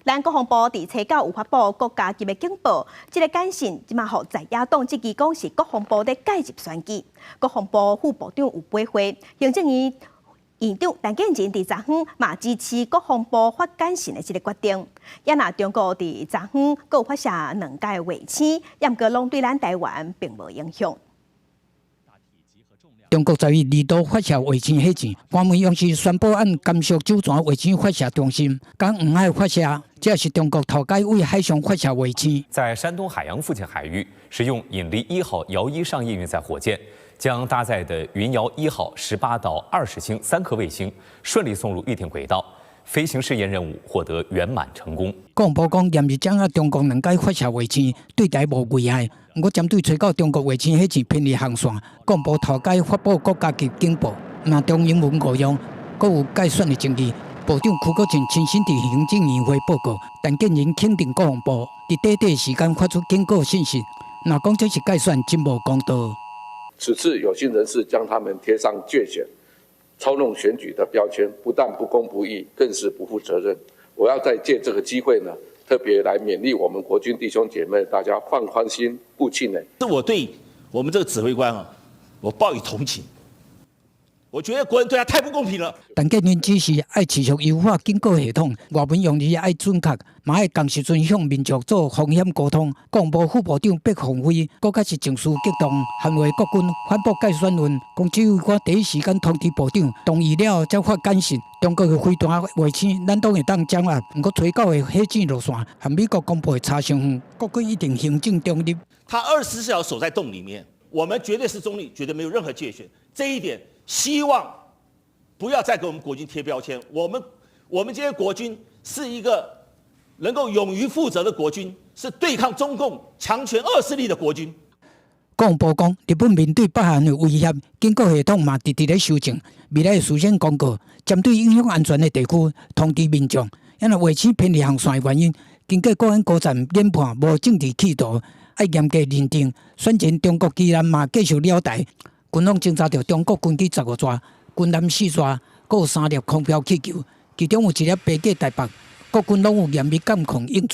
咱國防部佇初九有發布國家級的警報，這个簡訊這馬予在野黨質疑講是國防部咧介入選舉。國防部副部長有回話，行政院院長陳建仁佇昨昏嘛支持國防部發簡訊的這个決定。也若中國佇昨昏閣有發射兩架衛星，毋過攏對咱台灣並無影響。中國10月二度發射衛星火箭，官媒央視宣布按甘肅酒泉衛星發射中心佇黃海發射，這是中國頭擺對海上發射衛星。在山東海陽附近海域，使用引力一號遙一商業運載火箭，將搭載的雲遙一號18到20星三顆衛星順利送入預定軌道，飛行試驗任務獲得圓滿成功。國防部講，嚴日掌握中國兩擺發射衛星對台無危害。毋過針對吹到中國衛星火箭偏離航線，國防部頭擺發布國家級警報，若中英文誤用，閣有蓋選的爭議。部長邱國正親身佇行政院會報告，陳建仁肯定國防部佇短短時間發出警告信息，若講這是蓋選，真無公道。此次有心人士將他們貼上介選、操弄選舉的標籤，不但不公不義，更是不負責任。我要再借這個機會呢，特別來勉勵我們國軍弟兄姐妹，大家放寬心，不氣餒。是我對我們這個指揮官啊，我報以同情。我覺得國人對他太不公平了。陳建仁指示愛持續優化警告系統，外文用字愛準確，嘛愛仝時陣向民眾做風險溝通。國防部副部長畢鴻飛閣較是情緒激動，捍衛國軍反駁蓋選論，講指揮官第一時間通知部長，同意了後才發簡訊。中國的飛彈衛星，咱攏會當掌握，毋過吹到的火箭路線和美國公布的差傷遠，國軍一定行政中立。他24小時守在洞裡面，我們絕對是中立，絕對沒有任何介選。這一點，希望不要再給我們國軍貼標籤。我們這些國軍是一個能夠勇於負責的國軍，是對抗中共強權惡勢力的國軍。國防部講，日本面對北韓的威脅，警告系統嘛直直咧修正，未來事先公告，針對影響安全的地區通知民眾。因為衛星偏離航線的原因，經過國安高層研判無政治企圖，愛嚴格認定。選前中國機艦嘛繼續繞台，軍方偵查著中國軍機15座，軍艦四座，閣有三粒空飄氣球，其中有一粒飛過台北，國軍攏有嚴密監控應處。